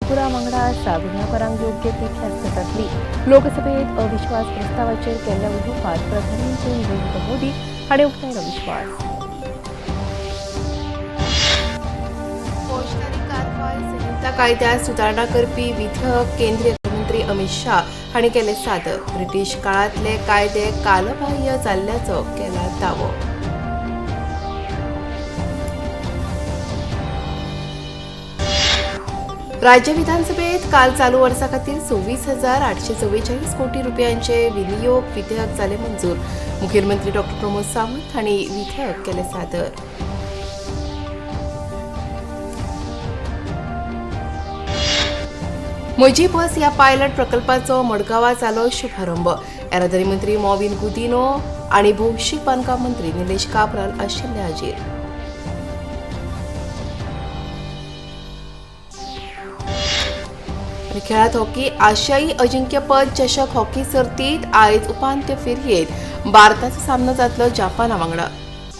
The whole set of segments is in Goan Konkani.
मणिपुरा वांगडा आसा. गुन्यांवकारांक योग्य ती ख्यास्त जातली. लोकसभेत अविश्वास प्रस्तावाचेर केल्ल्या उलोवपांत प्रधानमंत्री नरेंद्र मोदी हांणी उक्तायलो विश्वास. फौजदारी कारवाय संहिता कायद्यात सुदारणा करपी विधेयक केंद्रीय गृहमंत्री अमित शाह हांणी केले सादर. ब्रिटीश काळांतले कायदे कालबाह्य जाल्ल्याचो केला दावो. राज्य विधानसभेत काल चालू वर्सा खातीर 26,844 कोटी रुपयांचे विनियोग विधेयक जाले मंजूर. मुखेलमंत्री डॉ प्रमोद सावंत हांणी विधेयक केले सादर. म्हजी बस ह्या पायलट प्रकल्पाचो मडगांवां जालो शुभारंभ. येरादारी मंत्री मॉविन गुदिनो आनी भौशीक बांदकाम मंत्री निलेश काब्राल आशिल्ले हाजीर. आनी खेळांत हॉकी. आशियाई अजिंक्यपद चषक हॉकी सर्तीत आयज उपांत्य फेरयेंत भारताचो सामनो जातलो जपाना वांगडा.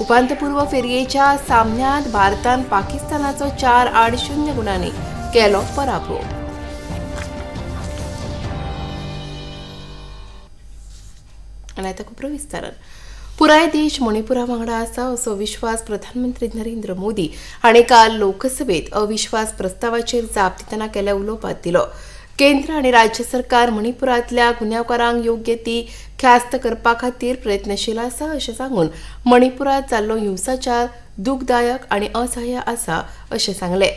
उपांत्यपूर्व फेरयेच्या सामन्यांत भारतान पाकिस्तानाचो 4-0 गुणांनी केलो पराभव. आनी आतां खबरो विस्तारान. पुराय देश मणिपुरा वांगडा आसा असो विश्वास प्रधानमंत्री नरेंद्र मोदी हांणी काल लोकसभेत अविश्वास प्रस्तावाचेर जाप दितना केल्ल्या उलोवपांत दिलो. केंद्र आनी राज्य सरकार मणिपुरांतल्या गुन्यांवकारांक योग्य ती ख्यास्त करपा खातीर प्रयत्नशील आसा अशें सांगून मणिपुरांत जाल्लो हिंसाचार दुखदायक आनी असह्य आसा अशें सांगलें.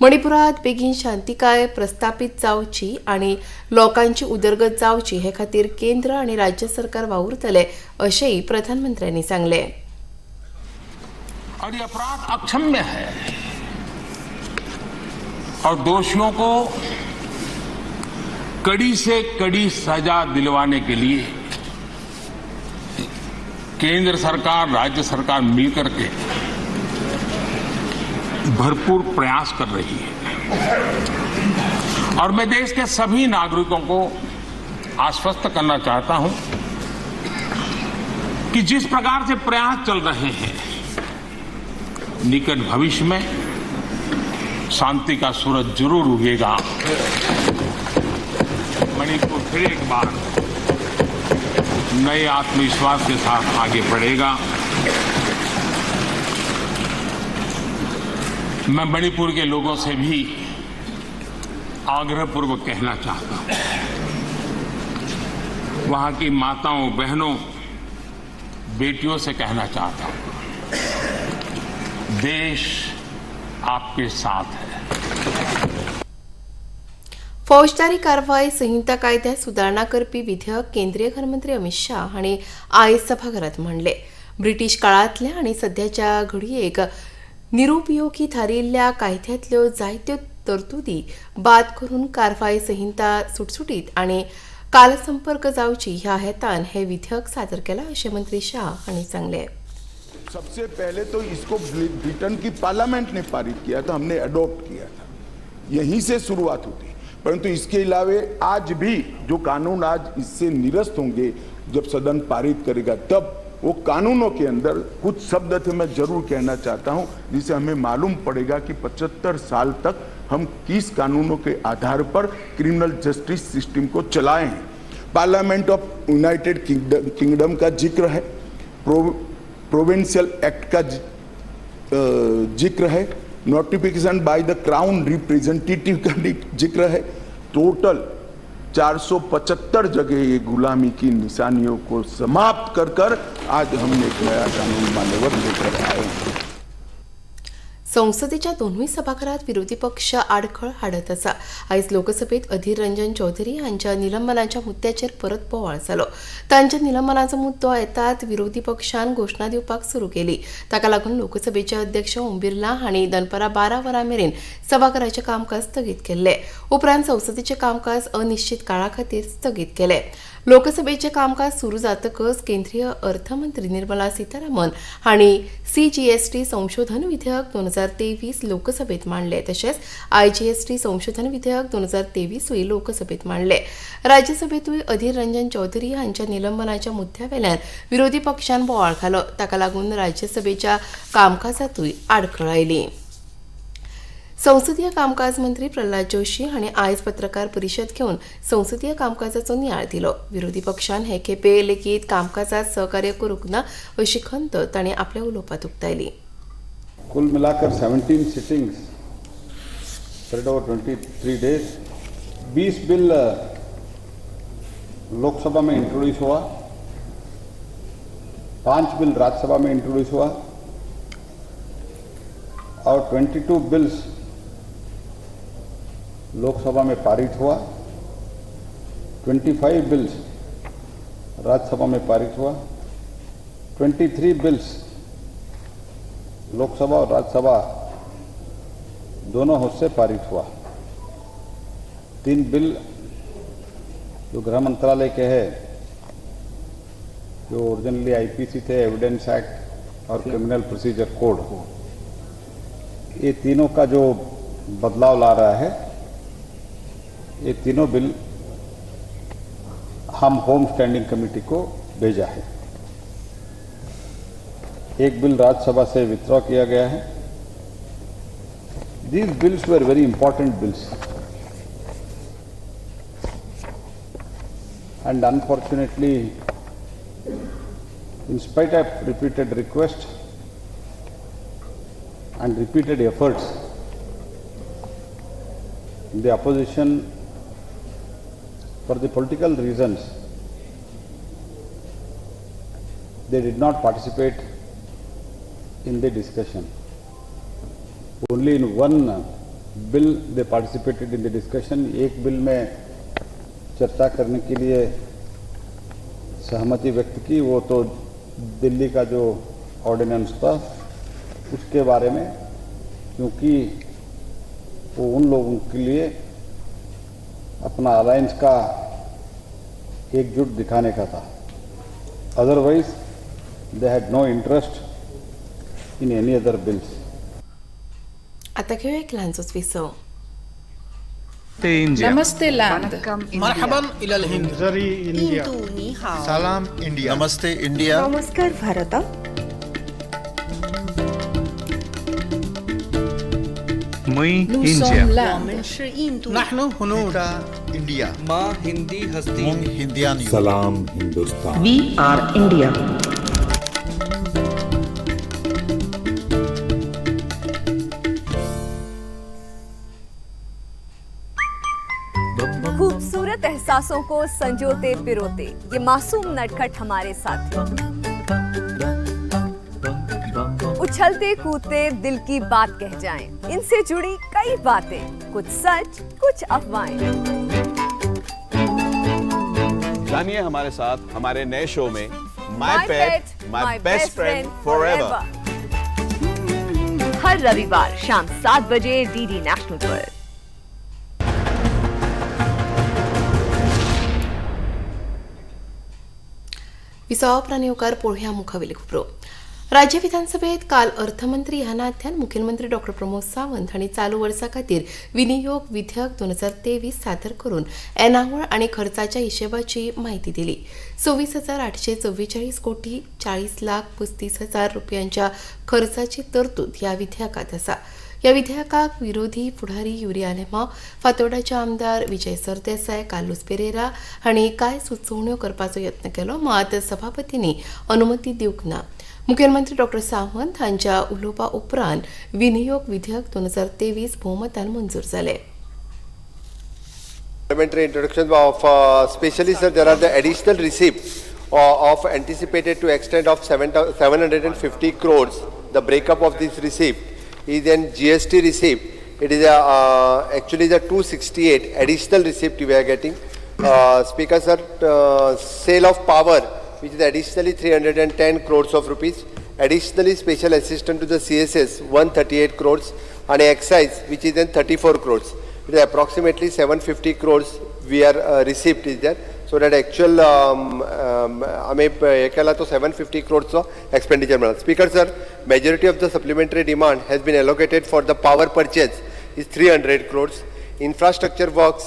मणिपुरांत बेगीन शांतिकाय प्रस्थापीत जावची आनी लोकांची उदरगत जावची हे खातीर केंद्र आनी राज्य सरकार वावुरतले अशेंय प्रधानमंत्र्यांनी सांगलें. और ये अपराध अक्षम्य है और दोषियों को कड़ी से कड़ी सजा दिलवाने के लिए केंद्र सरकार, राज्य सरकार मिलकर के भरपूर प्रयास कर रही है और मैं देश के सभी नागरिकों को आश्वस्त करना चाहता हूं कि जिस प्रकार से प्रयास चल रहे हैं, निकट भविष्य में शांति का सूरज जरूर उगेगा. मणिपुर फिर एक बार नए आत्मविश्वास के साथ आगे बढ़ेगा. मैं मणिपुर के लोगों से भी आग्रहपूर्वक कहना चाहता हूं, वहां की माताओं, बहनों, बेटियों से कहना चाहता हूं, देश आपके साथ है. फौजदारी कारवाय संहिता कायद्यात सुदारणा करपी विधेयक केंद्रीय घरमंत्री अमित शाह हांणी आयज सभाघरात मांडले. ब्रिटीश काळांतल्या आनी सद्याच्या घडयेक निरुपयोगी थारिल्ल्या कायद्यांतल्यो जायत्यो तरतुदी बाद करून कारवाय संहिता सुटसुटीत आनी कालसंपर्क जावची ह्या हेतान हे विधेयक सादर केलां अशें मंत्री शाह हांणी सांगलें. सबसे पहले तो इसको ब्रिटेन की पार्लियामेंट ने पारित किया था, हमने अडॉप्ट किया था, यहीं से शुरुआत होती. परंतु इसके अलावे आज भी जो कानून आज इससे निरस्त होंगे, जब सदन पारित करेगा, तब वो कानूनों के अंदर कुछ शब्द थे, मैं जरूर कहना चाहता हूं, जिसे हमें मालूम पड़ेगा कि 75 साल तक हम किस कानूनों के आधार पर क्रिमिनल जस्टिस सिस्टम को चलाए हैं. पार्लियामेंट ऑफ यूनाइटेड किंगडम का जिक्र है, प्रोविंशियल एक्ट का जिक्र है, notification by the crown representative का जिक्र है. टोटल 475 जगह ये गुलामी की निशानियों को समाप्त कर कर आज हमने एक नया कानून मान्यवर लेकर आए हैं. संसदेच्या दोनूय सभाघरात विरोधी पक्ष आडखळ हाडत आसा. आयज लोकसभेत अधीर रंजन चौधरी हांच्या निलंबनाच्या मुद्द्याचेर परत बोवाळ जालो. तांच्या निलंबनाचो मुद्दो येतात विरोधी पक्षान घोशणा दिवपाक सुरू केली. ताका लागून लोकसभेचे अध्यक्ष ओम बिर्ला हांणी दनपारां 12 वरां मेरेन सभाघराचें कामकाज स्थगीत केल्लें. उपरांत संसदेचें कामकाज अनिश्चित काळा खातीर स्थगीत केलें. लोकसभेचें कामकाज सुरू जातकच केंद्रीय अर्थमंत्री निर्मला सीतारामन हांणी सीजीएसटी संशोधन विधेयक 2023 लोकसभेत मांडले. तशेंच आयजीएसटी संशोधन विधेयक 2023ूय लोकसभेत मांडले. राज्यसभेतूय अधीर रंजन चौधरी हांच्या निलंबनाच्या मुद्द्यावेल्यान विरोधी पक्षान बोवाळ घालो. ताका लागून राज्यसभेच्या कामकाजातूय आडखळ आयली. संसदीय कामकाज मंत्री प्रल्हाद जोशी हांणी आयज पत्रकार परिशद घेवन संसदीय कामकाजाचो नियाळ दिलो. विरोधी पक्षान हे खेपे लेगीत कामकाजात सहकार्य करूंक ना अशी खंत तांणी आपल्या उलोवपांत उक्तायली. कुल मिलाकर 17 sittings spread over 23 days. 20 bill Lok Sabha में इंट्रोड्यूस हुआ, 5 बिल राज्यसभा में इंट्रोड्यूस हुआ और 22 बिल्स लोकसभा में पारित हुआ, 25 बिल्स राज्यसभा में पारित हुआ, 23 बिल्स लोकसभा और राज्यसभा दोनों हाउस से पारित हुआ। 3 बिल जो गृह मंत्रालय के हैं, जो ओरिजिनली आईपीसी थे, एविडेंस एक्ट और क्रिमिनल प्रोसीजर कोड, ये तीनों का जो बदलाव ला रहा है, ये तीनों बिल हम होम स्टैंडिंग कमेटी को भेजा है। एक बिल राज्यसभा से विथड्रॉ किया गया है। These bills were very important bills and unfortunately, in spite of repeated requests and repeated efforts, the opposition, for the political reasons, they did not participate in the discussion. Only in one bill they participated in the discussion. एक बिल में चर्चा करने के लिए सहमति व्यक्त की, वो तो दिल्ली का जो ऑर्डिनेंस था उसके बारे में, क्योंकि वो उन लोगों के लिए अपना अलायंस का एकजुट दिखाने का था। Otherwise they had no interest in any other bills. आता घेऊया एक ल्हानसोच विसव. नमस्ते लैंड. मरहबन इलल हिंद. सलाम इंडिया. नमस्ते इंडिया. नमस्कार भारत. नहनु हुनूद. इंडिया. माँ हिंदी हस्ती. मुंग हिंदियान. सलाम हिंदुस्तान. We are India. खूबसूरत एहसासों को संजोते पिरोते ये मासूम नटखट हमारे साथ उछलते कूदते दिल की बात कह जाएं। इनसे जुड़ी कई बातें, कुछ सच कुछ अफवाहें। जानिए हमारे साथ हमारे नए शो में my pet my best friend forever. हर रविवार शाम 7 बजे डीडी नेशनल पर। विसवा उपरांत येवकार पळोवया मुखावेली खबरो. राज्य विधानसभेत काल अर्थमंत्री ह्या नात्यान मुखेलमंत्री डॉक्टर प्रमोद सावंत हांणी चालू वर्सा खातीर विनियोग विधेयक 2023 सादर करून येणावळ आनी खर्चाच्या हिशेबाची म्हायती दिली. 26,844 कोटी 40 लाख 35 हजार रुपयांच्या खर्चाची तरतूद ह्या विधेयकात आसा. ह्या विधेयकाक विरोधी फुडारी युरी आलेमाव, फातोर्डाचे आमदार विजय सरदेसाय, कार्लुस पेरेरा हांणी कांय सुचोवण्यो करपाचो यत्न केलो, मात सभापतींनी अनुमती दिवंक ना. मुखेलमंत्री डॉक्टर सावंत हांच्या उलोवपा उपरांत विनियोग विधेयक 2023 भोवमतान मंजूर जालें. Parliamentary introduction of specially sir, there are the additional receipt of anticipated to extent of 750 crores. The breakup of this receipt is an GST receipt. It is a, actually the 268 additional receipt we are getting. Speaker sir, sale of power, which is additionally 310 crores of rupees. Additionally, special assistant to the CSS 138 crores and excise, which is then 34 crores. It is approximately 750 crores we are received is there. So that actual आम्ही हे केला तो 750 crores expenditure मेळा. Speaker sir, majority of the supplementary demand has been allocated for the power purchase is 300 crores. Infrastructure works,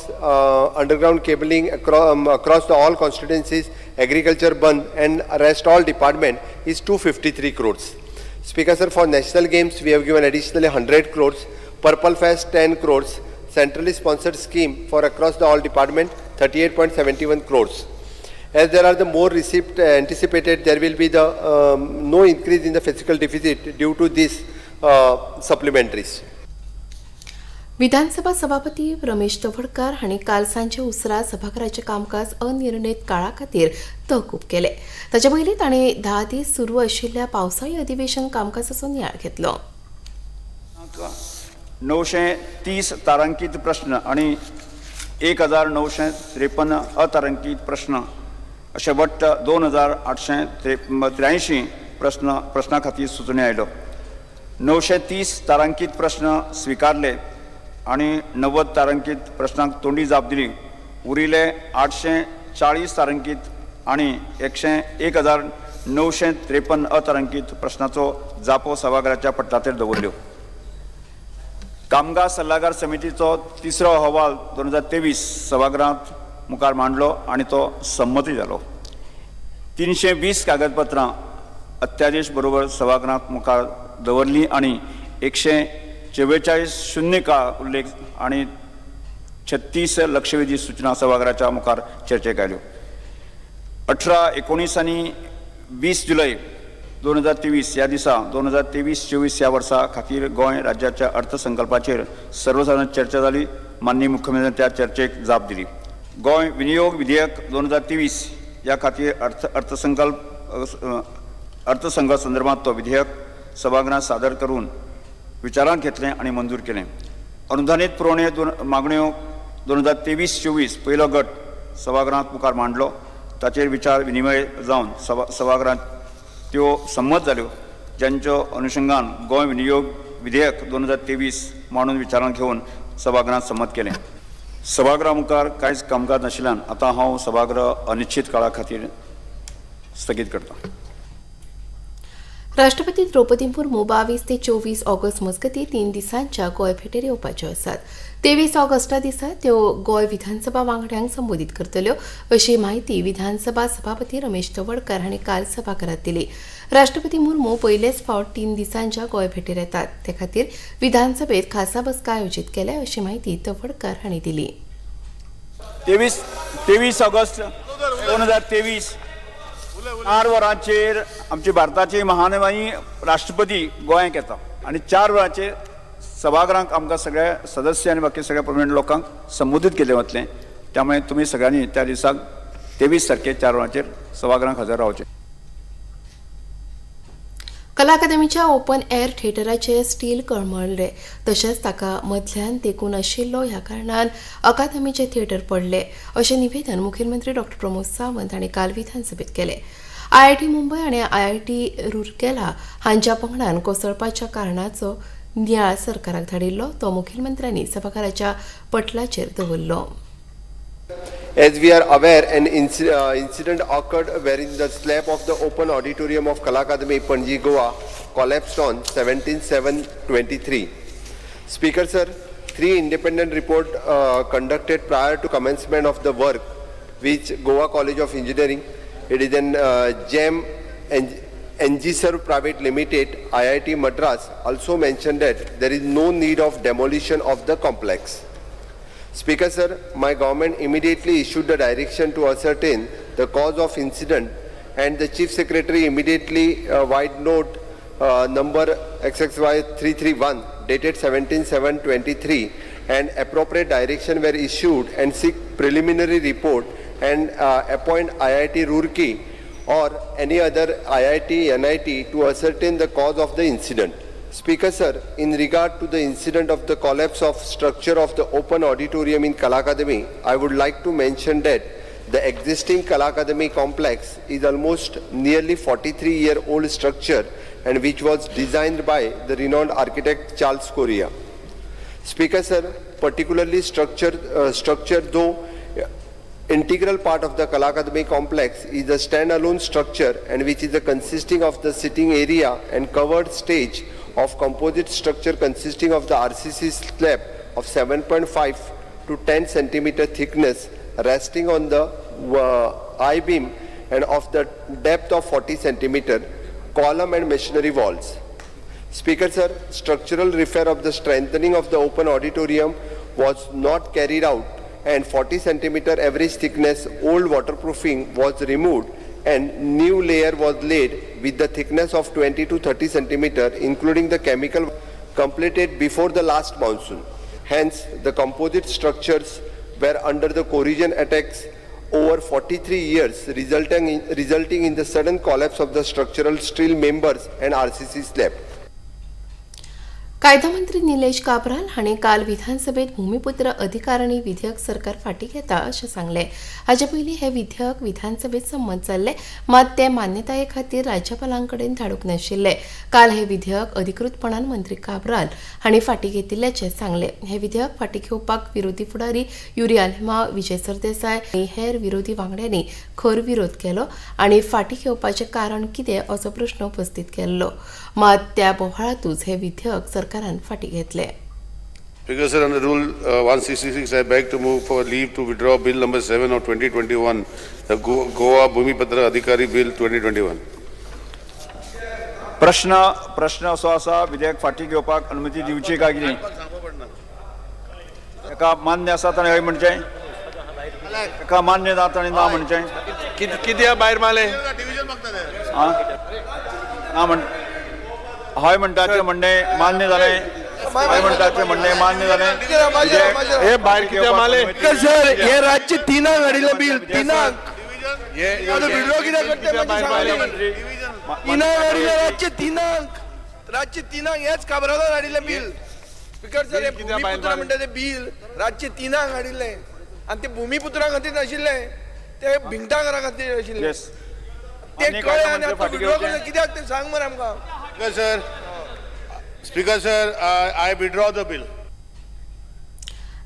underground cabling across the all constituencies, agriculture bund and rest all department is 253 crores. Speaker sir, for national games we have given additionally 100 crores. Purple Fest 10 crores, centrally sponsored scheme for across the all department 38.71 crores. As there are the more receipt anticipated, there will be the no increase in the fiscal deficit due to these supplementaries. विधानसभा सभापती रमेश तवडकार हांणी काल सांजे उसरां सभाघराचें कामकाज अनिर्णीत काळा खातीर तहकूब केलें. ताचे पयलीं तांणी 10 दीस सुरू आशिल्ल्या पावसाळी अधिवेशन कामकाजाचो नियाळ घेतलो. 930 तारांकीत प्रश्न आणि 1953 अतारांकीत प्रश्न अशे वट्ट 2883 प्रश्न प्रश्ना खातीर सुचोवणी आयल्यो. 930 तारांकीत प्रश्न स्विकारले आणि 90 तारांकीत प्रश्नांक तोंडी जाप दिली. उरिल्ले 840 तारांकीत आणि 1953 अतारांकीत प्रश्नाचो जापो सभाघराच्या पटलाचेर दवरल्यो. कामगार सल्लागार समितीचो तिसरो अहवाल 2023 सभागृहांत मुखार मांडलो आनी तो संमती जालो. 320 कागदपत्रां अत्यादेश बरोबर सभागृहांत मुखार दवरलीं आनी 144 शून्य काळ उल्लेख आनी 36 लक्षवेधी सूचना सभागृहाच्या मुखार चर्चेक आयल्यो. 18, 19 आनी 20 जुलय 2023 ह्या दिसा 2023-24 ह्या वर्सा खातीर गोंय राज्याच्या अर्थसंकल्पाचेर सर्वसाधारण चर्चा जाली. माननीय मुख्यमंत्र्यान त्या चर्चेक जाप दिली. गोंय विनियोग विधेयक 2023 ह्या खातीर अर्थसंकल्प अर्थसंकल्प संदर्भात तो विधेयक सभागृहात सादर करून विचारांत घेतलें आनी मंजूर केलें. अनुदानीत पुरवणे मागण्यो 2023-24 पयलो गट सभागृहांत मुखार मांडलो. ताचेर विचार विनिमय जावन सभागृहांत त्यो संमत जाल्यो, ज्यांच्या अनुशंगान गोंय विनियोग विधेयक 2023 मांडून विचारांत घेवन सभागृहांत संमत केलें. सभागृहा मुखार कांयच कामकाज नाशिल्ल्यान आतां हांव सभागृह अनिश्चित काळा खातीर स्थगीत करतां. राष्ट्रपती द्रौपदी मुर्मू 22 ते 24 ऑगस्ट मजगतीं 3 दिसांच्या गोंय भेटेर येवपाच्यो आसात. 23 ऑगस्टा दिसा त्यो गोंय विधानसभा वांगड्यांक संबोधीत करतल्यो अशी म्हायती विधानसभा सभापती रमेश तवडकर हांणी काल सभाघरांत दिली. राष्ट्रपती मुर्मू पयलेच फावट 3 दिसांच्या गोंय भेटेर येतात, ते खातीर विधानसभेत खासा बसका आयोजीत केल्या अशी म्हायती तवडकर हांणी दिली. 23 ऑगस्ट 2023 4 वरांचेर आमची भारताची महानवाई राष्ट्रपती गोंयांक येता आनी 4 वरांचेर सभागृहांक आमकां सगळ्या सदस्य आनी बाकी सगळ्या प्रोमिनंट लोकांक संबोधीत केलें वतलें. त्यामुळे तुमी सगळ्यांनी त्या दिसाक 23 तारखेर 4 वरांचेर सभागृहांक हजर रावचें. कला अकादमीच्या ओपन एअर थिएटराचे स्टील कळमळ्ळे तशेंच ताका मदल्यान तेकून आशिल्लो ह्या कारणान अकादमीचे थिएटर पडले अशें निवेदन मुखेलमंत्री डॉ प्रमोद सावंत हांणी काल विधानसभेत केलें. आयआयटी मुंबय आनी आयआयटी रुरकेला हांच्या पंगडान कोसळपाच्या कारणाचो नियाळ सरकाराक धाडिल्लो, तो मुखेलमंत्र्यांनी सभाघराच्या पटलाचेर दवरलो. As we are aware, an incident occurred wherein the slab of the open auditorium of Kala Akademi, Panji, Goa collapsed on 17/7/23. Speaker sir, 3 independent report conducted prior to commencement of the work, which Goa College of Engineering, it is an GEM Engiserv Private Limited, IIT Madras, also mentioned that there is no need of demolition of the complex. Speaker sir, my government immediately issued the direction to ascertain the cause of incident, and the Chief Secretary immediately wide note number XXY 331 dated 17/7/23, and appropriate direction were issued and seek preliminary report and appoint IIT Roorkee or any other IIT, NIT to ascertain the cause of the incident. Speaker sir, in regard to the incident of the collapse of structure of the open auditorium in Kala Akademi, I would like to mention that the existing Kala Akademi complex is almost nearly 43-year-old structure and which was designed by the renowned architect Charles Correa. Speaker sir, particularly structure though integral part of the Kala Akademi complex is a standalone structure and which is a consisting of the sitting area and covered stage of composite structure consisting of the RCC slab of 7.5 to 10 centimeter thickness resting on the I-beam and of the depth of 40 centimeter column and masonry walls. Speaker sir, structural repair of the strengthening of the open auditorium was not carried out and 40 centimeter average thickness old waterproofing was removed and new layer was laid with the thickness of 20 to 30 centimeter, including the chemical, completed before the last monsoon. Hence, the composite structures were under the corrosion attacks over 43 years, resulting in the sudden collapse of the structural steel members and RCC slab. कायदो मंत्री निलेश काब्राल हांणी काल विधानसभेत भूमिपुत्र अधिकारणी विधेयक सरकार फाटीं घेता अशें सांगलें. हाचे पयलीं हें विधेयक विधानसभेत संमत जाल्लें, मात तें मान्यताये खातीर राज्यपालां कडेन धाडूंक नाशिल्लें. काल हें विधेयक अधिकृतपणान मंत्री काब्राल हांणी फाटीं घेतिल्ल्याचें सांगलें. हें विधेयक फाटीं घेवपाक विरोधी फुडारी युरी आलेमांव, विजय सरदेसाय आनी हेर विरोधी वांगड्यांनी खर विरोध केलो आनी फाटीं घेवपाचें कारण कितें असो प्रस्न उपस्थीत केल्लो. मात त्या बोवाळांतूच हें विधेयक सरकारान फाटीं घेतलें. Speaker sir, under Rule 166, I beg to move for leave to withdraw Bill number 7 of 2021, the Goa Bhumipatra Adhikari Bill 2021. प्रश्न प्रश्न असो आसा, विधेयक फाटीं घेवपाक अनुमती दिवची काय कितें? ताका मान्य आसा ताणें हय म्हणचें, ताका मान्य ना ताणें ना म्हणचें. कित्या भायर मारले? आं, ना म्हण, हय म्हणटाचें म्हणणें मान्य जालें. हय म्हणटाचें म्हणणें मान्य जालें. विधेयक हे भायर कित्या मारले? सर, हे रातचे 3क हाडिल्लें बील, 3क. विड्रॉ कित्याक करता? भायर मारले? 3क हाडिल्लें, रातचे 3क, रातचे 3क हेच काब्रालान हाडिल्लें बील. स्पीकर सर, हे भुमिपुत्र म्हणटा ते बील रातचे 3क हाडिल्लें आनी ते भुमिपुत्रा खातीर नाशिल्लें, ते भिंगटाकारा खातीर आशिल्लें. ते कळ्ळें आनी आतां विड्रॉ करता कित्याक तें सांग मरे आमकां. Speaker sir, Speaker sir, I withdraw the bill.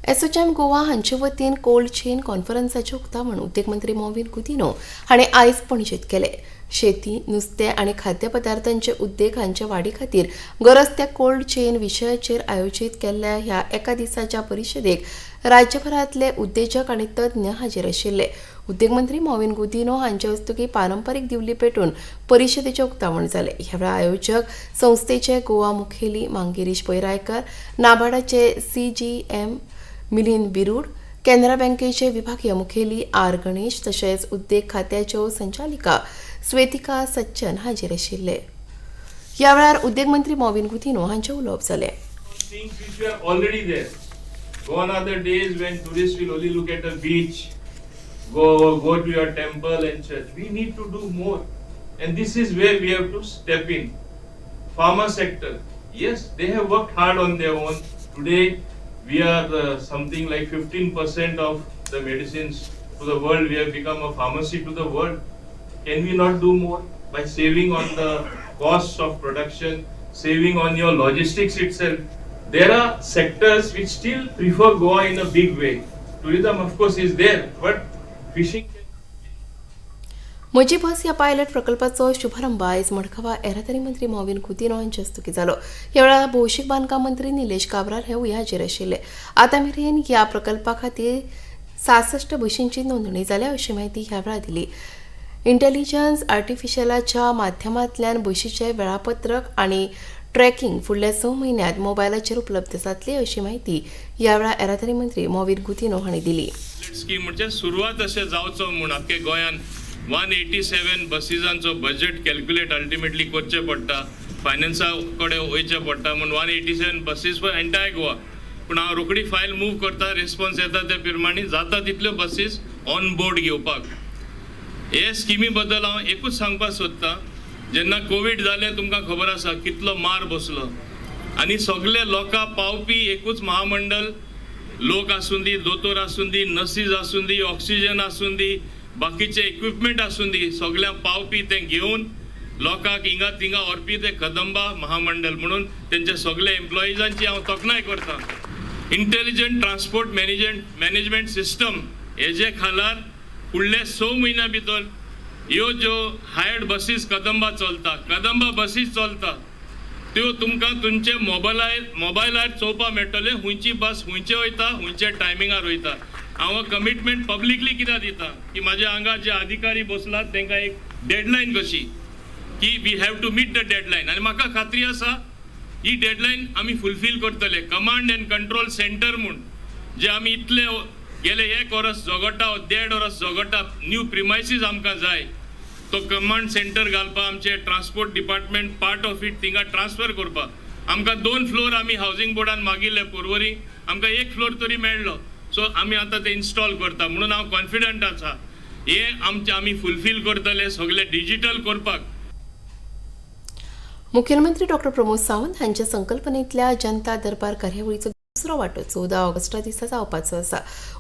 ASSOCHAM Goa हांचे वतीन कोल्ड चेन कॉन्फरन्साचें उक्तावण उद्देग मंत्री मॉविन गुदिन्हो हांणी आयज पणजेंत केलें. शेती, नुस्तें आनी खाद्यपदार्थांचे उद्देग हांचे वाडी खातीर गरज त्या कोल्ड चेन विशयाचेर आयोजीत केल्ल्या ह्या एका दिसाच्या परिशदेक राज्यभरांतले उद्देजक आनी तज्ञ हाजीर आशिल्ले. उद्देग मंत्री मॉविन गुदिन्हो हांचे हस्तुकीं पारंपारीक दिवली पेटून परिशदेचें उक्तावण जालें. ह्या वेळार आयोजक संस्थेचे गोवा मुखेली मांगिरीश पैरायकर, नाबार्डाचे सीजीएम मिलिंद बिरूड, कॅनरा बँकेचे विभागीय मुखेली आर गणेश तशेंच उद्देग खात्याच्यो संचालिका स्वेतिका सच्चन हाजीर आशिल्ले. ह्या वेळार उद्देग मंत्री मॉविन गुदिन्हो हांचें उलोवप जालें. Things which were already there. Gone are the days when tourists will only look at a beach, go to your temple and church. We need to do more. And this is where we have to step in. Pharma sector, yes, they have worked hard on their own. Today, we are something like 15% of the medicines to the world. We have become a pharmacy to the world. Can we not do more by saving on the costs of production, saving on your logistics itself? There are sectors which still prefer Goa in a big way. Tourism, of course, is there, but fishing. म्हजी बस ह्या पायलट प्रकल्पाचो शुभारंभ आयज मडगांवां येरादारी मंत्री मॉविन गुदिन्हो हांचे हस्तुकीं जालो. ह्या वेळार भौशीक बांदकाम मंत्री निलेश काब्राल हेवूय हाजीर आशिल्ले. आतां मेरेन ह्या प्रकल्पा खातीर 66 बशींची नोंदणी जाल्या अशी म्हायती ह्या वेळार दिली. इंटेलिजन्स आर्टिफिशियलाच्या माध्यमांतल्यान बशीचें वेळापत्रक आनी ट्रॅकिंग फुडल्या 6 म्हयन्यांत मोबायलाचेर उपलब्ध जातली अशी म्हायती ह्या वेळार येरादारी मंत्री मॉविन गुदिन्हो हांणी दिली. स्कीम म्हणजे सुरवात अशें जावचो म्हूण आख्खे गोंयान 187 बसीसांचो बजेट कॅल्क्युलेट अल्टिमेटली करचें पडटा, फायनान्सा कडेन वयचें पडटा म्हूण 187 buses for entire Goa. पूण हांव रोखडी फायल मूव करता, रिस्पॉन्स येता त्या प्रमाणे जाता तितल्यो बसीस ऑन बोर्ड घेवपाक. हे स्किमी बद्दल हांव एकूच सांगपाक सोदतां, जेन्ना कोवीड जालें, तुमकां खबर आसा कितलो मार बसलो आनी सगळे लोकां पावपी एकूच महामंडळ. लोक आसूं दी, दोतोर आसूं दी, नर्सीस आसूं दी, ऑक्सिजन आसूं दी, बाकीचे इक्विपमेंट आसूं दी, सगळ्यांक पावपी, तें घेवन लोकांक हिंगा थिंगा व्हरपी ते कदंबा महामंडळ. म्हणून तेंच्या सगल्या एम्प्लॉइजांची हांव तोखणाय करता. Intelligent transport management system हेजे खालार फुडले 6 म्हयन्या भितर ह्यो ज्यो हायर्ड बसीस कदंबा चलता, कदंबा बसीस चलता, त्यो तुमकां तुमचे मोबायलार चोवपाक मेळटले, खंयची बस खंयचे वयता, खंयच्या टायमिंगार वयता. हांव कमिटमेंट पब्लिकली कित्याक दिता की म्हाज्या हांगा जे अधिकारी बसलात तांकां एक डेडलायन कशी की we have to meet the deadline. आनी म्हाका खात्री आसा. ही डेडलायन आमी फुलफील करतले. कमांड अँड कंट्रोल सेंटर म्हूण जे आमी इतले गेले एक वरस झगडटा, देड वरस झगडटा, न्यू प्रिमायसीस आमकां जाय, तो कमांड सेंटर घालपाक आमचे transport department part of it थिंगा ट्रान्सफर करपाक आमकां 2 फ्लोर आमी हावजींग बोर्डान मागिल्ले पोरवरी, आमकां 1 फ्लोर तरी मेळ्ळो. सो आमी आतां ते इन्स्टॉल करता म्हणून हांव कॉन्फिडंट आसा हे आमचे आमी फुलफील करतले सगळे डिजिटल करपाक. मुख्यमंत्री डॉक्टर प्रमोद सावंत हांच्या संकल्पनेंतल्या जनता दरबार कार्यावळीचो दुसरो वांटो 14 ऑगस्टा दिसा जावपाचो आसा.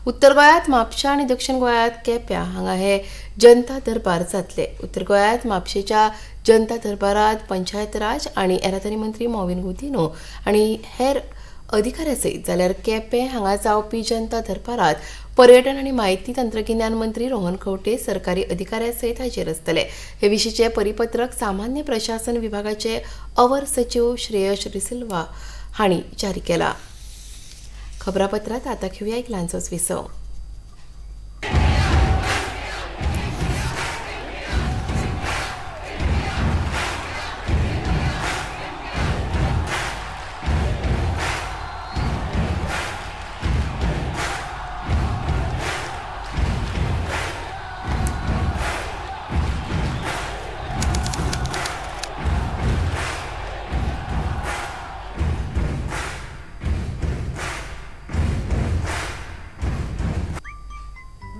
उत्तर गोंयांत म्हापशा आनी दक्षिण गोंयांत केप्यां हांगा हे जनता दरबार जातले. उत्तर गोंयांत म्हापशेच्या जनता दरबारांत पंचायत राज आनी येरादारी मंत्री मॉविन गुदिन्हो आनी हेर अधिकाऱ्यां सयत, जाल्यार केपें हांगा जावपी जनता दरबारांत पर्यटन आनी म्हायती तंत्रगिन्यान मंत्री रोहन खंवटे सरकारी अधिकाऱ्यां सयत हाजीर आसतले. हे विशींचें परिपत्रक सामान्य प्रशासन विभागाचे अवर सचीव श्रेयश डिसिल्वा हांणी जारी केला. खबरापत्रांत आतां घेवया एक ल्हानसोच विसव.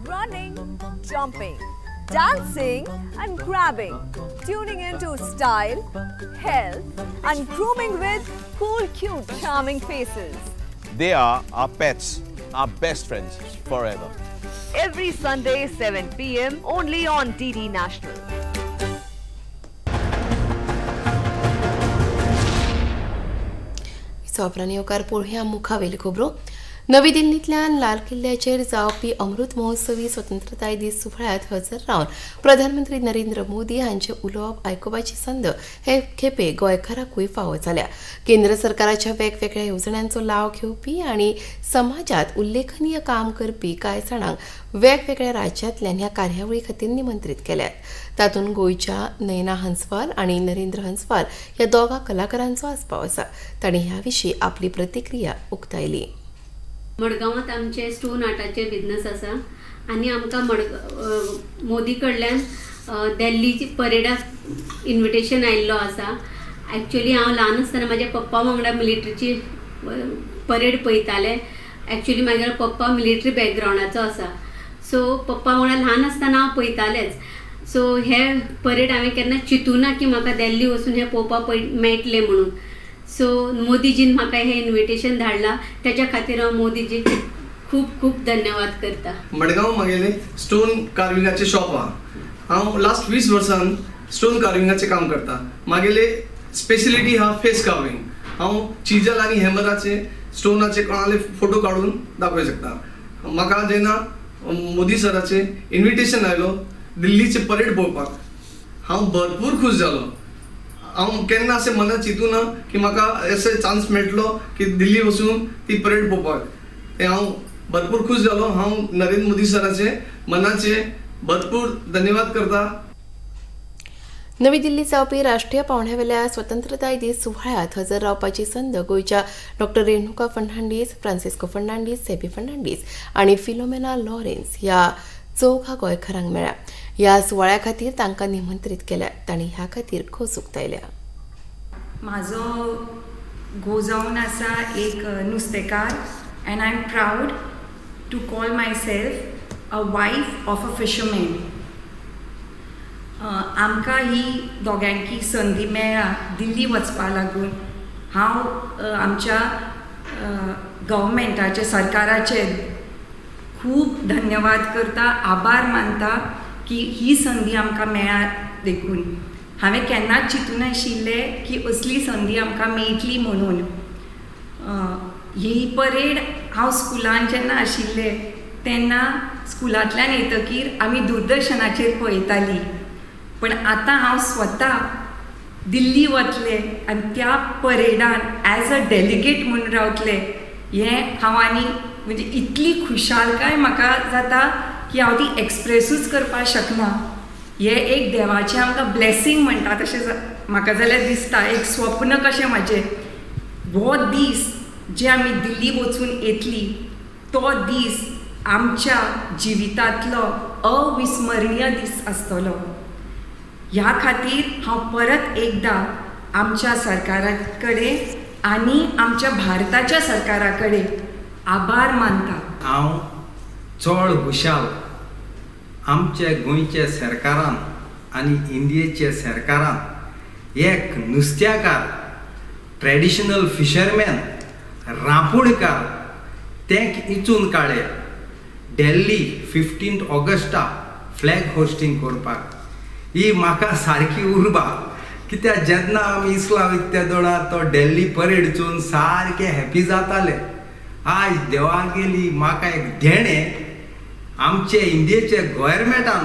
Running, jumping, dancing and grabbing, tuning into style, health and grooming with cool, cute, charming faces. They are our pets, our best friends forever. Every Sunday 7 p.m. only on DD National. सोपरांनी येवकार पळोवया मुखावेली खबरो. नवी दिल्लींतल्यान लाल किल्ल्याचेर जावपी अमृत महोत्सवी स्वतंत्रताय दीस सुवाळ्यांत हजर रावन प्रधानमंत्री नरेंद्र मोदी हांचे उलोवप आयकुपाची संद हे खेपे गोंयकारांकूय फावो जाल्या. केंद्र सरकाराच्या वेगवेगळ्या येवजण्यांचो लाव घेवपी आनी समाजांत उल्लेखनीय काम करपी कांय जाणांक वेगवेगळ्या राज्यांतल्यान ह्या कार्यावळी खातीर निमंत्रीत केल्यात. तातूंत गोंयच्या नयना हंसवाल आनी नरेंद्र हंसवाल ह्या दोगां कलाकारांचो आस्पाव आसा. तांणी ह्या विशीं आपली प्रतिक्रिया उक्तायली. मडगांवांत आमचे स्टोन आर्टाचे बिजनस आसा आनी आमकां मोदी कडल्यान दिल्लीची परेडाक इन्विटेशन आयिल्लो आसा. एक्चुअली हांव ल्हान आसतना म्हाज्या पप्पा वांगडा मिलिटरीची परेड पळयतालें. एक्चुअली म्हागेलो पप्पा मिलिटरी बॅकग्रावंडाचो आसा, सो पप्पा वांगडा ल्हान आसतना हांव पळयतालेंच. सो हे परेड हांवें केन्ना चिंतूना की म्हाका दिल्ली वचून हें पळोवपाक मेळटलें म्हणून. सो मोदीजीन म्हाका हें इन्विटेशन धाडलां, तेच्या खातीर हांव मोदीजीक खूब खूब धन्यवाद करता. मडगांव मागेले स्टोन कार्विंगाचे शॉप आहा. हांव लास्ट 20 वर्सान स्टोन कार्विंगाचें काम करता. मागेले स्पेशलिटी आहा फेस कार्विंग. हांव चिजल आनी हॅमराचे स्टोनाचे कोणाले फोटो काडून दाखोवंक शकता. म्हाका जेन्ना मोदी सराचे इन्विटेशन आयलो दिल्लीचे परेड पळोवपाक, हांव भरपूर खूश जालो. हांव केन्ना अशें मनात चिंतूं ना की म्हाका अशें चान्स मेळटलो की दिल्ली वचून ती परेड पळोवपाक. तें हांव भरपूर खूश जालो. हांव नरेंद्र मोदी सराचे मनाचे भरपूर धन्यवाद करता. नवी दिल्लीत जावपी राष्ट्रीय पावंड्यावेल्या स्वतंत्रताय दीस सुवाळ्यांत हजर रावपाची संद गोंयच्या डॉक्टर रेणुका फर्नांडीस, फ्रांसिस्को फर्नांडीस, सेबी फर्नांडीस आनी फिलोमेना लॉरेन्स ह्या चौगा गोंयकारांक मेळ्ळ्या. ह्या सुवाळ्या खातीर तांकां निमंत्रीत केल्या. तांणी ह्या खातीर खोस उक्तायल्या. म्हाजो घोव जावन आसा एक नुस्तेकार and I am proud to call myself a wife of a fisherman. आमकां ही दोगांकी संदी मेळ्ळा दिल्ली वचपा लागून. हांव आमच्या गव्हर्मेंटाचे सरकाराचे खूब धन्यवाद करता, आभार मानता की ही संदी आमकां मेळ्ळा देखून. हांवें केन्नाच चिंतूं नाशिल्लें की असली संदी आमकां मेळटली म्हणून. ही परेड हांव स्कुलान जेन्ना आशिल्लें तेन्ना स्कुलांतल्यान येतकीर आमी दूरदर्शनाचेर पळयतालीं, पण आतां हांव स्वता दिल्ली वतलें आनी त्या परेडान एज अ डेलिगेट म्हूण रावतलें हें हांव आनी म्हणजे इतली खुशालकाय म्हाका जाता की हांव ती एक्सप्रेसूच करपाक शकना. हें एक देवाचें आमकां ब्लेसींग म्हणटा तशें म्हाका जाल्यार दिसता, एक स्वप्न कशें म्हाजें हो दीस जे आमी दिल्ली वचून येतली तो दीस आमच्या जिवितांतलो अविस्मरणीय दीस आसतलो. ह्या खातीर हांव परत एकदां आमच्या सरकारा कडेन आनी आमच्या भारताच्या सरकारा कडेन आभार मानता. हांव चड खुशाल आमचे गोंयचे सरकारान आनी इंडियेचे सरकारान एक नुस्त्याकार, ट्रेडिशनल फिशरमॅन, रांपोणकार तेंक इचून काडले दिल्ली 15 ऑगस्टा फ्लॅग होस्टिंग करपाक. ही म्हाका सारकी उर्बा, कित्याक जेन्ना आमी इस्लां वयता त्या दोळा तो दिल्ली परेड चोवन सारके हॅपी जाताले. आयज देवागेली म्हाका एक देणें आमचे इंडियेचे गोवोरमेंटान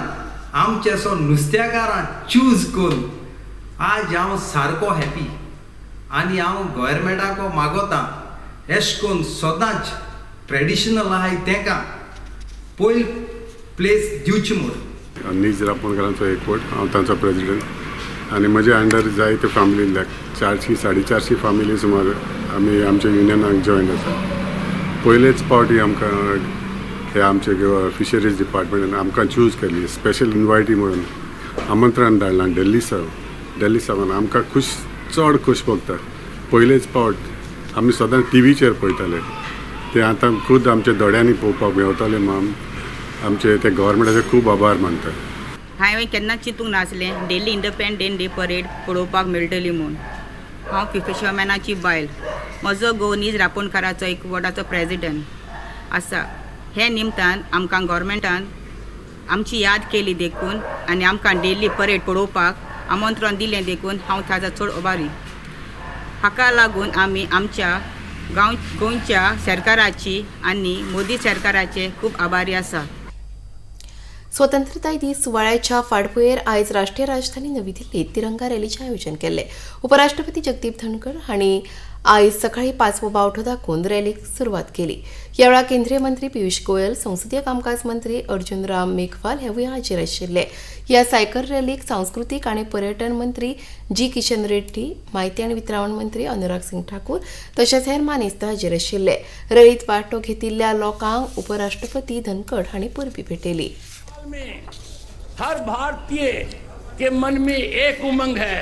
आमचे असो नुस्त्याकारां चूज करून आज हांव सारको हॅपी आनी हांव गोवोरमेंटाको मागोता एश कोन्न सदांच ट्रेडिशनल आहाय तेंकां पयल प्लेस दिवची म्हूण. नीज रांपोणकारांचो एकवट, हांव तांचो प्रेजिडंट आनी म्हजे अंडर जायत्यो फामिली, लायक 400 450 फामिली सुमार आमी आमच्या युनियनाक जॉयन आसा. पयलेच पावटी आमकां हे आमचे फिशरीज डिपार्टमेंटान आमकां चूज केली, स्पेशल इनवायटी म्हणून आमंत्रण धाडलां दिल्ली सावन. आमकां खूश, चड खूश भोगता. पयलेच पावट आमी सदांच टिवीचेर पळयताले ते आतां खूद आमच्या दोळ्यांनी पळोवपाक मेवताले. आमचे ते गव्हर्मेंटाचे खूब आभार मानता. हांवें केन्नाच चिंतूंक नासलें दिल्ली इंडिपेंडंट डे परेड पळोवपाक मेळटली म्हूण. हांव फिशरमॅनाची बायल. म्हजो घोव नीज रांपोणकाराचो एकवटाचो प्रेजिडंट आसा. हे निमतान आमकां गोवोरमेंटान आमची याद केली देखून आनी आमकां दिल्ली परेड पळोवपाक आमंत्रण दिलें देखून हांव ताजो चड आभारी. हाका लागून आमी आमच्या गोंयच्या सरकाराची आनी मोदी सरकाराचे खूब आभारी आसा. स्वतंत्रताय दीस सुवाळ्याच्या फाटभुंयेर आयज राष्ट्रीय राजधानी नवी दिल्लीत तिरंगा रॅलीचें आयोजन केल्लें. उपराष्ट्रपती जगदीप धनखड हांणी आयज सकाळी 5वो बावटो दाखोवन रॅलीक सुरवात केली. ह्या वेळार केंद्रीय मंत्री पियुष गोयल, संसदीय कामकाज मंत्री अर्जुन राम मेघवाल हेवूय हाजीर आशिल्ले. ह्या सायकल रॅलीक सांस्कृतीक आनी पर्यटन मंत्री जी किशन रेड्डी, म्हायती आनी वितरावण मंत्री अनुराग सिंग ठाकूर तशेंच हेर मानेस्त हाजीर आशिल्ले. रॅलीत वांटो घेतिल्ल्या लोकांक उपराष्ट्रपती धनखड हांणी परबीं भेटयली. हर भारतीय के मन में एक उमंग है,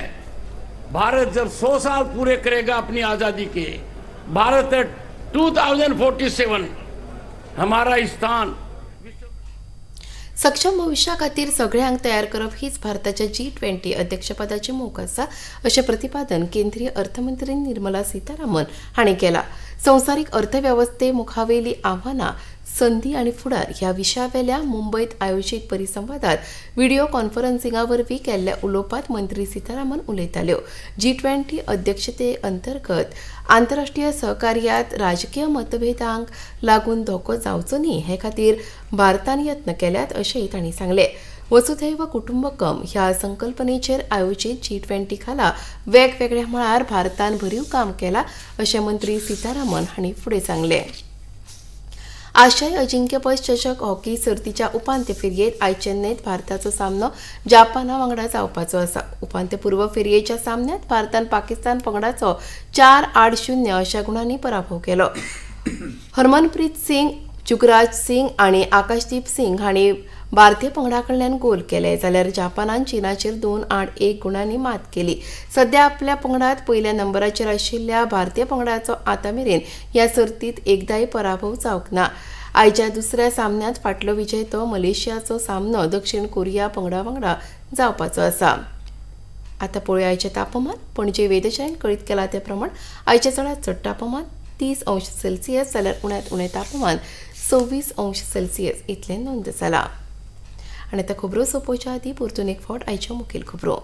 भारत जब 100 साल पूरे करेगा अपनी आज़ादी के, भारत 2047 हमारा स्थान. सक्षम भविश्या खातीर सगळ्यांक तयार करप हीच भारताच्या G20 अध्यक्षपदाची मोख आसा अशें प्रतिपादन केंद्रीय अर्थमंत्री निर्मला सीतारामन हांणी केलां. संवसारीक अर्थवेवस्थे मुखावेली आव्हानां, संदी आनी फुडार ह्या विशयावेल्या मुंबयत आयोजीत परिसंवादात व्हिडिओ कॉन्फरन्सिंगा वरवीं केल्ल्या उलोवपांत मंत्री सीतारामन उलयताल्यो. G20 अध्यक्षते अंतर्गत आंतरराष्ट्रीय सहकार्यात राजकीय मतभेदांक लागून धोको जावचो न्ही हे खातीर भारतान यत्न केल्यात अशेंय तांणी सांगलें. वसुधैव कुटुंबकम ह्या संकल्पनेचेर आयोजीत G20 खाला वेगवेगळ्या मळार भारतान भरीव काम केलां अशें मंत्री सीतारामन हांणी फुडें सांगलें. आशियाई अजिंक्यपद चषक हॉकी सर्तीच्या उपांत्य फेरयेंत आयज चेन्नयत भारताचो सामनो जपाना वांगडा जावपाचो आसा. उपांत्यपूर्व फेरयेच्या सामन्यांत भारतान पाकिस्तान पंगडाचो 4-8-0 अशा गुणांनी पराभव केलो. हरमनप्रीत सिंग, जुगराज सिंग आनी आकाशदीप सिंग हांणी भारतीय पंगडा कडल्यान गोल केले, जाल्यार जपानान चीनाचेर 2-8-1 गुणांनी मात केली. सध्या आपल्या पंगडात पयल्या नंबराचेर आशिल्ल्या भारतीय पंगडाचो आतां मेरेन ह्या सर्तीत एकदाय पराभव जावंक ना. आयच्या दुसऱ्या सामन्यांत फाटलो विजेतो मलेशियाचो सामनो दक्षिण कोरिया पंगडा वांगडा जावपाचो आसा. आतां पळोवया आयचें तापमान. पणजे वेधशाळेन कळीत केलां ते प्रमाण आयचें चडांत चड तापमान 30 अंश सेल्सियस जाल्यार उण्यांत उणें तापमान 26 अंश सेल्सियस इतलें नोंद जालां. आनी आतां खबरो सोंपोवच्या आदीं परतून एक फावट आयच्यो मुखेल खबरो.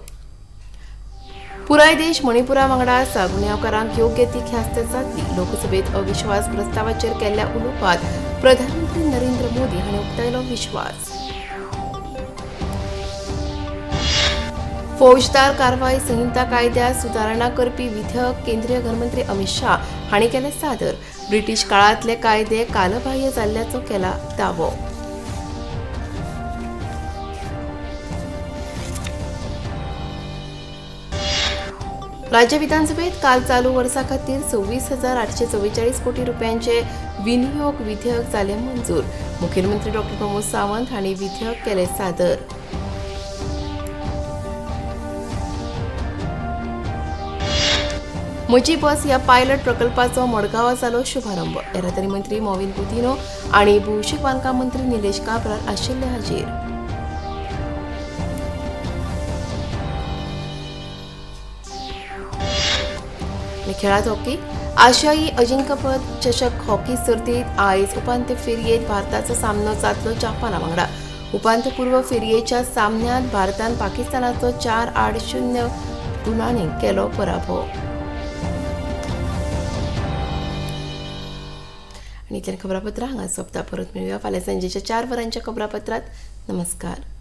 पुराय देश मणिपुरा वांगडा आसा, गुन्यांवकारांक योग्य ती ख्यास्त जातली. लोकसभेत अविश्वास प्रस्तावाचेर केल्ल्या उलोवपांत प्रधानमंत्री नरेंद्र मोदी हांणी उक्तायलो विश्वास. फौजदार कारवाय संहिता कायद्यात सुदारणा करपी विधेयक केंद्रीय घरमंत्री अमित शाह हांणी केलें सादर. ब्रिटीश काळांतले कायदे कालबाह्य जाल्ल्याचो केला दावो. राज्य विधानसभेत काल चालू वर्सा खातीर 26,844 कोटी रुपयांचे विनियोग विधेयक जालें मंजूर. मुखेलमंत्री डॉ प्रमोद सावंत हांणी विधेयक केलें सादर. म्हजी बस ह्या पायलट प्रकल्पाचो मडगांवां जालो शुभारंभ. येरादारी मंत्री मॉविन गुदिन्हो आनी भौशीक बांदकाम मंत्री निलेश काब्राल आशिल्ले हाजीर. खेळांत हॉकी. आशियाई अजिंक्यपद चषक हॉकी सर्तीत आयज उपांत्य फेरयेंत भारताचो सामनो जातलो जपाना वांगडा. उपांत्यपूर्व फेरयेच्या सामन्यांत भारतान पाकिस्तानाचो 4-8-0 गुणांनी केलो पराभव. आनी इतल्यान खबरापत्रां हांगा सोंपता. परत मेळुया फाल्यां सांजेच्या 4 वरांच्या खबरापत्रांत. नमस्कार.